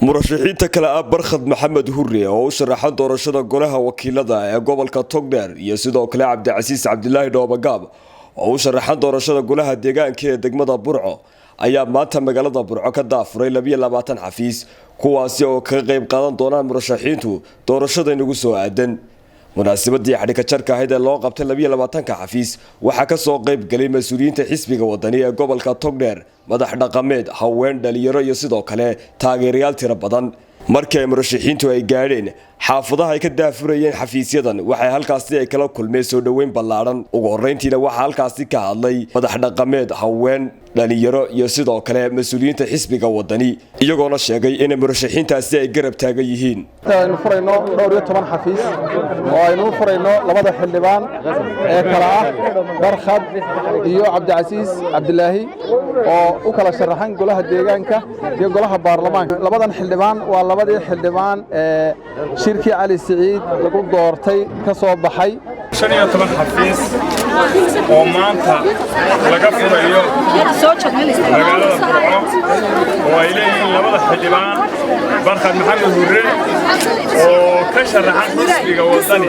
Murashaxiinta kale ah Barkhad Maxamed Hurre oo u sharaxan doorashada golaha wakiilada ee gobolka Togdheer iyo sidoo kale Cabdicasiis Cabdilaahi Dhoobagaab oo u sharaxan doorashada golaha deegaanka ee degmada Burco ayaa maanta magaalada Burco ka daafuray 22 xafiis, kuwaasi oo kaga qayb qaadan doonaan murashaxiintu doorashada inagu soo aadan. Munaasabadii xadhika jarka ahayd ee loo qabtay 22-ka xafiis waxaa ka soo qayb galay mas-uuliyiinta xisbiga Wadani ee gobolka Togdheer, madax dhaqameed, haween, dhalinyaro iyo sidoo kale taageerayaal tiro badan. Markii ay murashaxiintu ay gaadheen xaafadaha ay ka daafurayeen xafiisyadan, waxay halkaasi ay kala kulmeen soo dhoweyn ballaadhan. Ugu horreyntiina waxaa halkaasi ka hadlay madax dhaqameed, haween, dhalinyaro iyo sidoo kale mas-uuliyiinta xisbiga Wadani, iyagoona sheegay inay murashaxiintaasi ay garab taagan yihiin. Aynu furayno dhowr iyo toban xafiis oo aynu u furayno labada xildhibaan ee kala ah Barkhad iyo Cabdicasiis Cabdilaahi oo u kala sharaxan golaha deegaanka iyo golaha baarlamaanka. Labadan xildhibaan waa labadii xildhibaan ee shirkii Cali Siciid lagu doortay ka soo baxay. 15 xafiis oo maanta laga furayo magaalada Burco oo ay leeyihiin labada xildhibaan Barkhad Maxamed Hurre oo ka sharaxan xisbiga Waddani.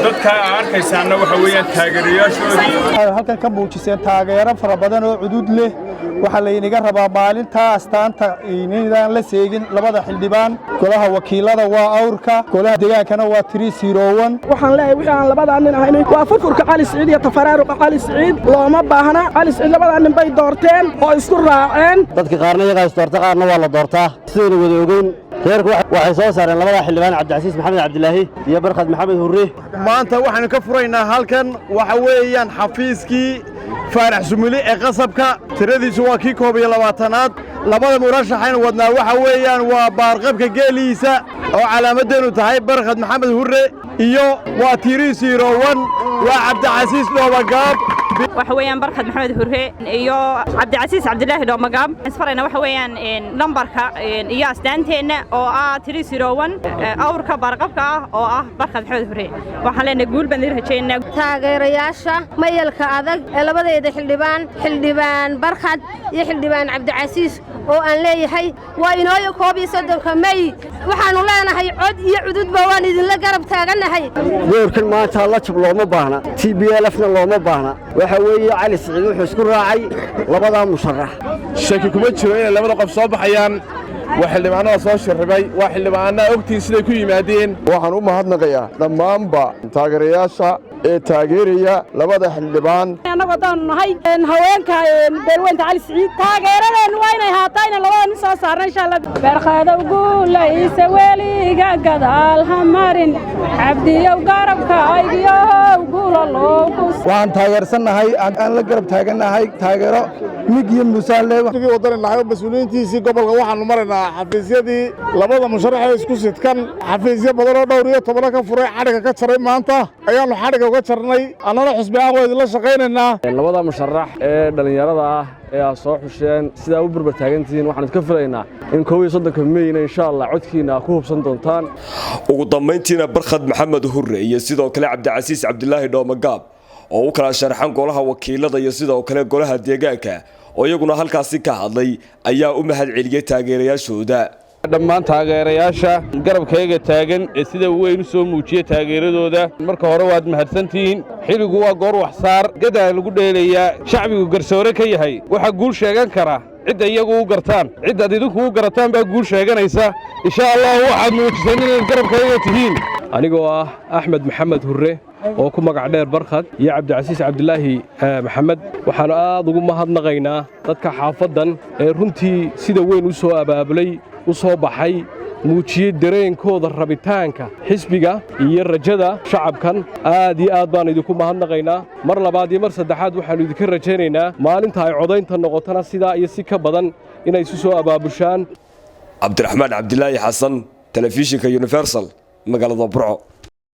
Dadka aa arkaysaanna waxa weeyaan taageerayaashoodii. Halkan ka muujiseen taageero fara badan oo cudud leh. Waxaa laynaga rabaa maalintaa astaanta inaydaan la seegin labada xildhibaan. Golaha wakiilada waa awrka, golaha deegaankana waa 301. Waxaan leeyahay, wixii aan labadaa nin ahayn waa furfurka Cali Siciid iyo tafaraaruqa Cali Siciid. Looma baahna. Cali Siciid labadaa nin bay doorteen oo isku raaceen. Dadka qaarna iyagaa is doorta, qaarna waa la doortaa. Sidayna wada ogeyn, reerku waxay soo saareen labadaa xildhibaan, Cabdicasiis Maxamed Cabdilaahi iyo Barkhad Maxamed Hurre. Maanta waxaanu ka furaynaa halkan waxa weeyaan xafiiskii Faarax Sumuli ee qasabka. Tiradiisu waa kii 21-aad. Labada murashaxaynu wadnaa waxa weeyaan waa baarqabka geeliisa oo calaamaddeenu tahay Barkhad Maxamed Hurre iyo waa 301, waa Cabdicasiis Dhoobagaab. Waxa weeyaan Barkhad Maxamed Hurre iyo Cabdicasiis Cabdilaahi Dhoomagaab. Isfarayna waxa weeyaan nambarka iyo astaanteenna oo ah 301, awrka baarqabka ah oo ah Barkhad Maxamed Hurre. Waxaan leenahay guul baan idin rajaynaa. Taageerayaasha mayalka adag ee labadeeda xildhibaan, Xildhibaan Barkhad iyo Xildhibaan Cabdicasiis, oo aan leeyahay waa inooyo 31-ka Mey. Waxaannu leenahay cod iyo cududba waan idinla garab taagannahay. Doorkan maanta la jab looma baahna, TPLF-na looma baahna. Waxa weeye Cali Siciid wuxuu isku raacay labadaa musharax. Shaki kuma jiro inay labada qof soo baxayaan. Waa xildhibaanada soo shirribay, waa xildhibaanaa ogtiin siday ku yimaadeen. Waxaan u mahadnaqayaa dhammaanba taageerayaasha ee taageeraya labada xildhibaan. Annagoo daanu nahay haweenka beelweynta Cali Siciid, taageeradeennu waa inay haataa inaan labada nin soo saarna, insha Allah. Barkhadow guulaysa, weliga gadaal ha marin. Cabdiyow garabka aygiyow guulalow. Waxaan taageersannahay, aan la garab taagannahay taageero mig iyo musaale. Wadani nahay mas-uuliyiintiisii gobolka, waxaanu maraynaa xafiisyadii labada musharaxee isku sidkan. Xafiisyo badan oo dhowr iyo tobano ka furay, xadhigga ka jaray, maanta ayaannu xadhigga uga jarnay. Annana xusbi aan waa idinla shaqaynaynaa. Labada musharax ee dhallinyarada ah ee aad soo xusheen, sidaa u barbar taagantihiin, waxaan idinka filaynaa in 31-ka Meyna, insha Allah, codkiina aad ku hubsan doontaan. Ugu dambayntiina Barkhad Maxamed Hurre iyo sidoo kale Cabdicasiis Cabdilaahi Dhoomagaab oo u kala sharaxan golaha wakiilada iyo sidoo kale golaha deegaanka oo iyaguna halkaasi ka hadlay ayaa u mahad celiyey taageerayaashooda. Dhammaan taageerayaasha garabkayga taagan ee sida weyn u soo muujiya taageeradooda, marka hore waad mahadsantihiin. Xilligu waa goor waxsaar gadaa lagu dheelayaa, shacbigu garsoore ka yahay. Waxaa guul sheegan kara cidda iyagu u gartaan. Ciddaad idinku u garataan baa guul sheeganaysa, insha Allah. Waxaad muujiseen inaad garabkayga tihiin. Anigoo ah Axmed Maxamed Hurre oo ku magac dheer Barkhad iyo Cabdicasiis Cabdilaahi Maxamed, waxaannu aad ugu mahadnaqaynaa dadka xaafaddan ee runtii sida weyn u soo abaabulay, u soo baxay, muujiyey dareenkooda rabitaanka xisbiga iyo rajada shacabkan. Aad iyo aad baannu idinku mahadnaqaynaa. Mar labaad iyo mar saddexaad waxaannu idinka rajaynaynaa maalinta ay codaynta noqotona sidaa iyo si ka badan inay isu soo abaabushaan. Cabdiraxmaan Cabdilaahi Xasan, telefishinka Universal, magaalada Burco.